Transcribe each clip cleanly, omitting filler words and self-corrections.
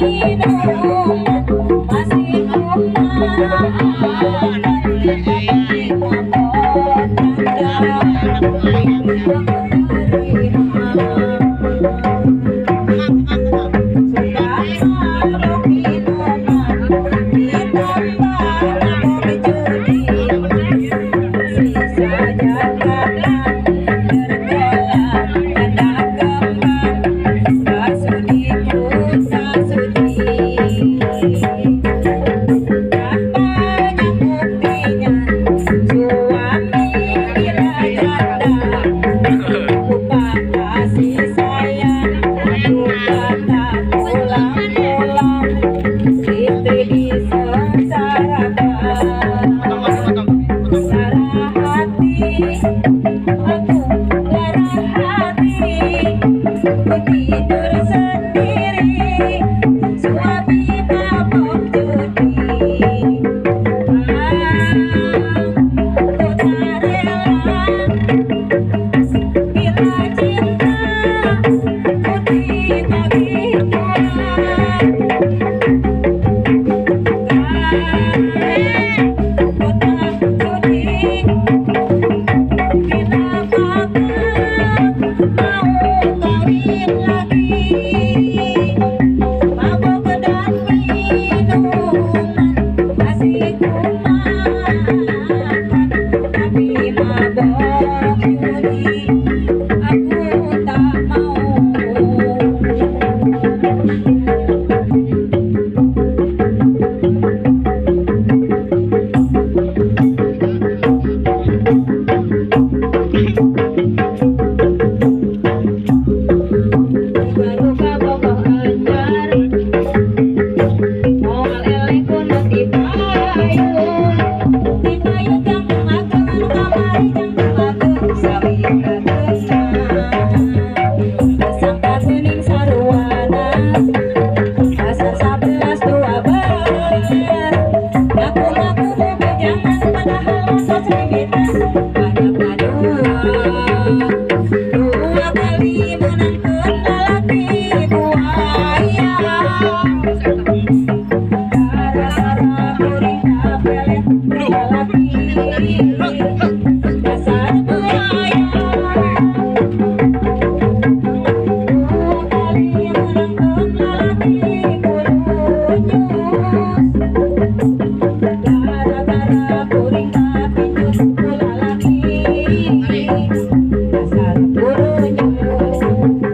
minuman masih kumakan tapi mabok janda aku terima. Sudah mabok minuman ditambah mabok judi sisa jagalan gergolan janda kembang kasudi pun sasudi. Dah banyak buktinya suami gila janda lupa kasih sayang lupa tak pulang-pulang istri disengsarakan. Lara hati aku lara hati ku tidur sendiri suami mabok judi. Aku tak rela bila cinta ku dibagi dua. Ku tak sudi bila bakal mau kawin lagi. Mabok dan minuman masih ku makan tapi mabok judi aku tak mau. Duka-duka bogoh anyar moal eleh kuno ti payun ti payun jangkung ageng anu kamari jangkung ageng sawi kageuna sangka geuning saruana asa 11 12 ngaku-ngaku bebejangan padahal asa sribitan banyak dua dua kali menangkeun lalaki buaya. Gara-gara kuring kapelet lalaki dasar buaya. Dua kali menangkeun lalaki kurunyus gara-gara kuring kapinjut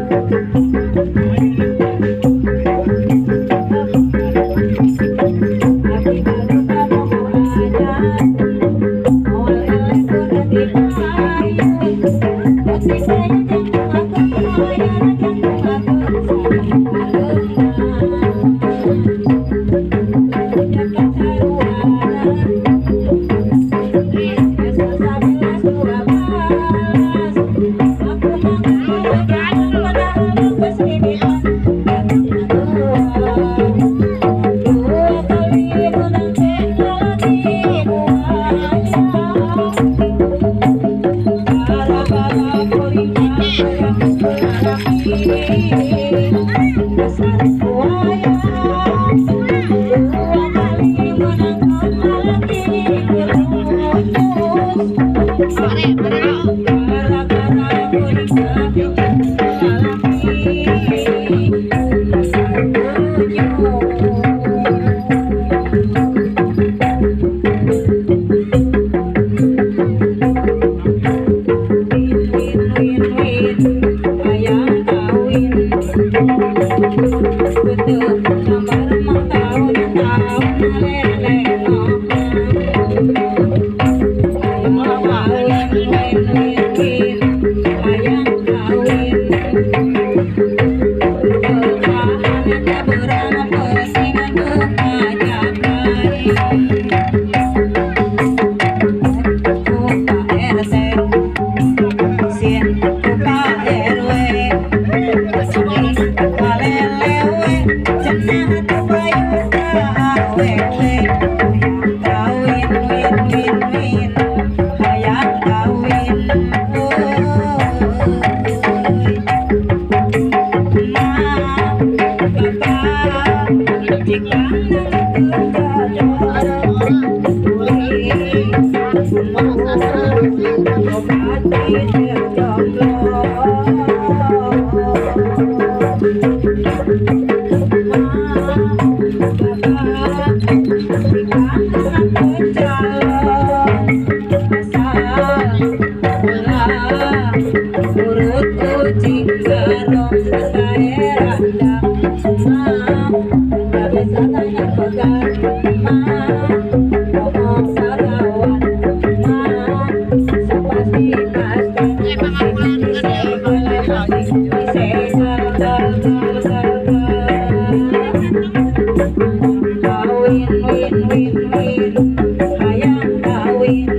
ku lalaki dasar kurunyus. Aki baduka bogoh anyar moal eleh kudu ti payun ti payun jangkung ageng nu ayana jangkung ageng sawi kageuna jaket saruana asa 11 12 ngaku-ngaku bebejangan padahal geus ribitan dua kali menangkeun lalaki buaya. Gara-gara kuring kapelet lalaki dasar buaya. Dua kali menangkeun lalaki kurunyus gara-gara kuring kapinjut lalaki dasar kurunyus. Win win win win hayang kawin Betul gambar mang tahun tahun lelenohan. Hayang kawin win win win hayang kawin Bertahan berang pesingan buka jabai. Ku Pak RT sin ku Pak RW ih kalele. Kucing garong bae randa ma bisa tanya pegar ma ngomong sarawan ma pasti pasti kawin win win win hayang kawin.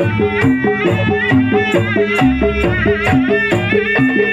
Thank you.